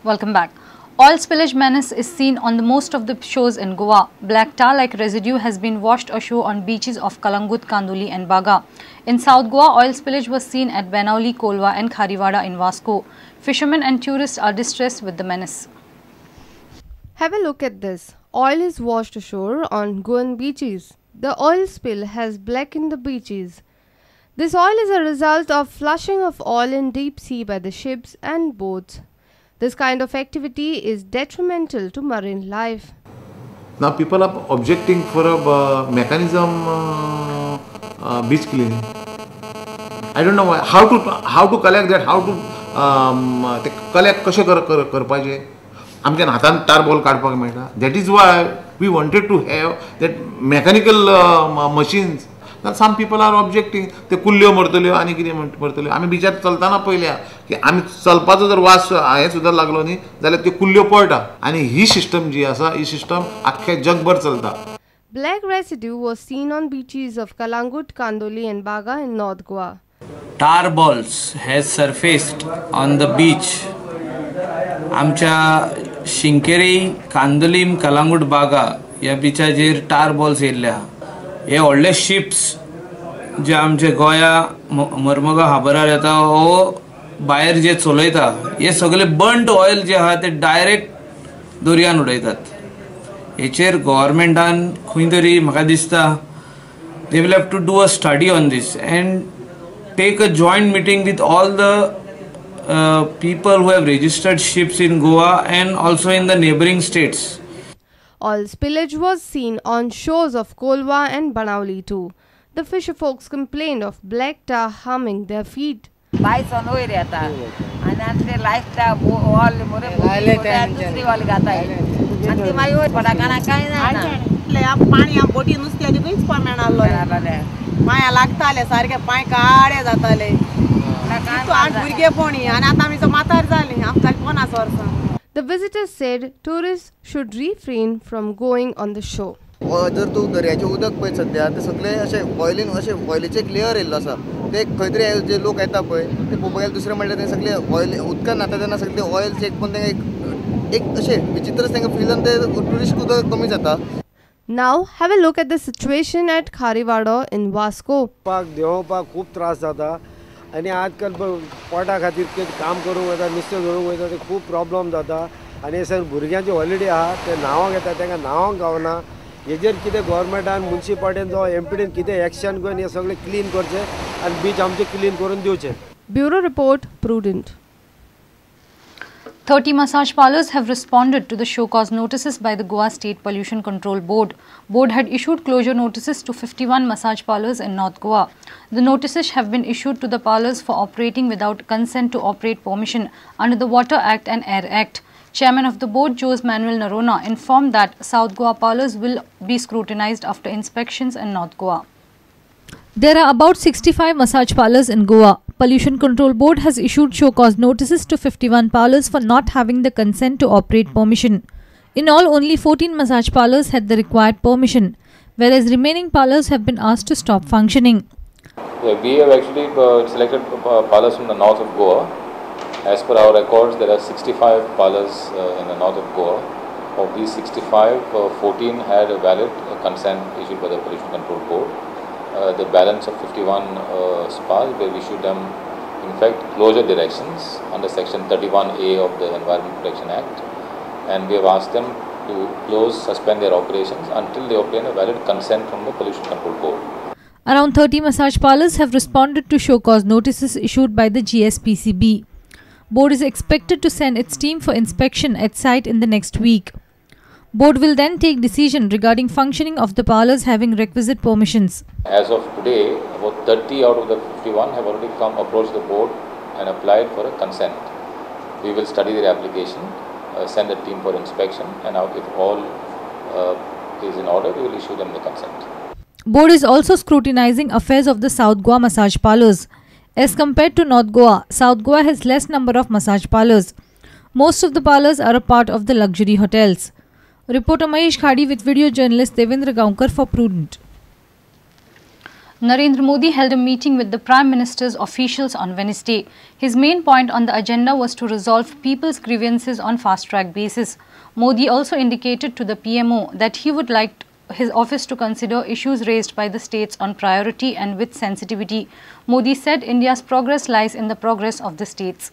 Welcome back. Oil spillage menace is seen on the most of the shores in Goa. Black tar-like residue has been washed ashore on beaches of Calangute, Kandoli and Baga. In South Goa, oil spillage was seen at Benaulim, Kolwa and Kharivada in Vasco. Fishermen and tourists are distressed with the menace. Have a look at this. Oil is washed ashore on Goan beaches. The oil spill has blackened the beaches. This oil is a result of flushing of oil in deep sea by the ships and boats. This kind of activity is detrimental to marine life. Now people are objecting for a mechanism beach cleaning. I don't know why, how to collect that, how to collect कशें करपाचें आमच्या हातान tar ball काडपाक मेळटा. That is why we wanted to have that mechanical machines. Some people are objecting, ते कुल्ल्यो मरतल्यो आनी कितें मरतल्यो. आमी बिचार चलतना पळयल्या की आमी चलपाचो जर वास हें सुद्दां लागलो न्ही जाल्यार त्यो कुल्ल्यो पळटा. आनी ही सिस्टम जी आसा ही सिस्टम आख्खे जगभर चलता. Black residue was seen on beaches of Calangute, Kandoli and Baga in North Goa. Tar balls has surfaced on the beach. आमच्या शिंकेरी, कांदोलीम, कलांगूट, बागा ह्या बिचाचेर टार बॉल्स येयल्ले. हे व्हडले शिप्स जे आमचे गोंया मरमगांव हार्बरार येता वो भायर जे चलयता हे सगळे बर्न्ट ऑयल जे आहा ते डायरेक्ट दर्यान उडयतात. हेचेर गव्हर्मेंटान खंय तरी म्हाका दिसता they will have to do a study on this and take a joint meeting with all the people who have registered ships in Goa and also in the neighbouring states. Oil spillage was seen on shores of Kolwa and Benaulim too. The fisher folks complained of black tar harming their feet. बायसोन वयर येता आनी आनी ते लायटा all More दुसरी all घाताय आनी ती मागीर पडाकाना कांय ना. पाणी बोटी नुस्त्याची खंयच पण मेळनासलो. पांया लागताले सारके पांय काळे जाताले. भुरगेपणी आनी आतां आमी म्हातार जाली आमकां 50 वर्सां. The visitors said tourists should refrain from going on the shore. जर तूं दर्याचें उदक पळय सद्या ते सगळे अशें ऑयलीन अशें ऑयलीचें एक लेयर येयल्लो आसा. ते खंय तरी जे लोक येता पळय ते पळोवपाक गेल्यार दुसरें म्हणल्यार ते सगळे ऑयल उदकान न्हाता तेन्ना सगळे ऑयल चेक करून तांकां एक अशें विचित्रच तांकां फील जावन ते ट्युरिस्ट उदक कमी जाता. Now have a look at the situation at Kharivado in Vasco. देंवपाक खूब त्रास जाता आनी आजकाल पोटा खातीर काम करूंक वयता, नुस्तें धरूंक वयता, ते खूब प्रॉब्लम जाता. आनी हे सर भुरग्यांची हॉलिडे आहा ते न्हावंक येता, तांकां न्हावंक गावना. हेजेर कितें गव्हर्मेंटान मुन्सिपालिटीन जावं एमपीडीन कितें एक्शन घेवन हें सगळें क्लीन करचें आनी बीच आमचें क्लीन करून दिवचें. Bureau report, Prudent. 30 massage parlours have responded to the show cause notices by the Goa State Pollution Control Board. Board had issued closure notices to 51 massage parlours in North Goa. The notices have been issued to the parlours for operating without consent to operate permission under the Water Act and Air Act. Chairman of the board, Jose Manuel Narona, informed that South Goa parlours will be scrutinized after inspections in North Goa. There are about 65 massage parlours in Goa. Pollution Control Board has issued show cause notices to 51 parlours for not having the consent to operate permission. In all, only 14 massage parlours had the required permission, whereas remaining parlours have been asked to stop functioning. Yeah, we have actually selected parlours from the north of Goa. As per our records, there are 65 parlours in the north of Goa. Of these 65, 14 had a valid consent issued by the Pollution Control Board. The balance of 51 spas, where we issued them, in fact, closure directions under Section 31A of the Environment Protection Act, and we have asked them to close, suspend their operations until they obtain a valid consent from the Pollution Control Board. Around 30 massage parlours have responded to show cause notices issued by the GSPCB. Board is expected to send its team for inspection at site in the next week. Board will then take decision regarding functioning of the parlours having requisite permissions. As of today, about 30 out of the 51 have already come approached the board and applied for a consent. We will study their application, send a team for inspection, and if all is in order, we will issue them the consent. Board is also scrutinizing affairs of the South Goa massage parlours. As compared to North Goa, South Goa has less number of massage parlours. Most of the parlours are a part of the luxury hotels. Reporter Mahesh Khadi with video journalist Devendra Gaonkar for Prudent. Narendra Modi held a meeting with the Prime Minister's officials on Wednesday. His main point on the agenda was to resolve people's grievances on fast-track basis. Modi also indicated to the PMO that he would like his office to consider issues raised by the states on priority and with sensitivity. Modi said India's progress lies in the progress of the states.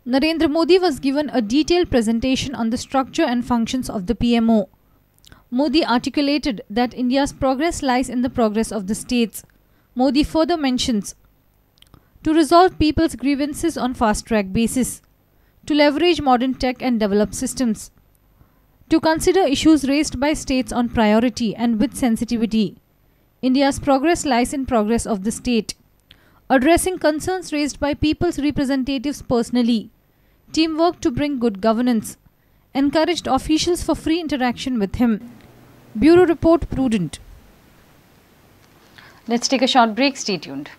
Narendra Modi was given a detailed presentation on the structure and functions of the PMO. Modi articulated that India's progress lies in the progress of the states. Modi further mentions to resolve people's grievances on fast-track basis, to leverage modern tech and develop systems, to consider issues raised by states on priority and with sensitivity. India's progress lies in progress of the state. Addressing concerns raised by people's representatives personally. Teamwork to bring good governance. Encouraged officials for free interaction with him. Bureau Report, Prudent. Let's take a short break. Stay tuned.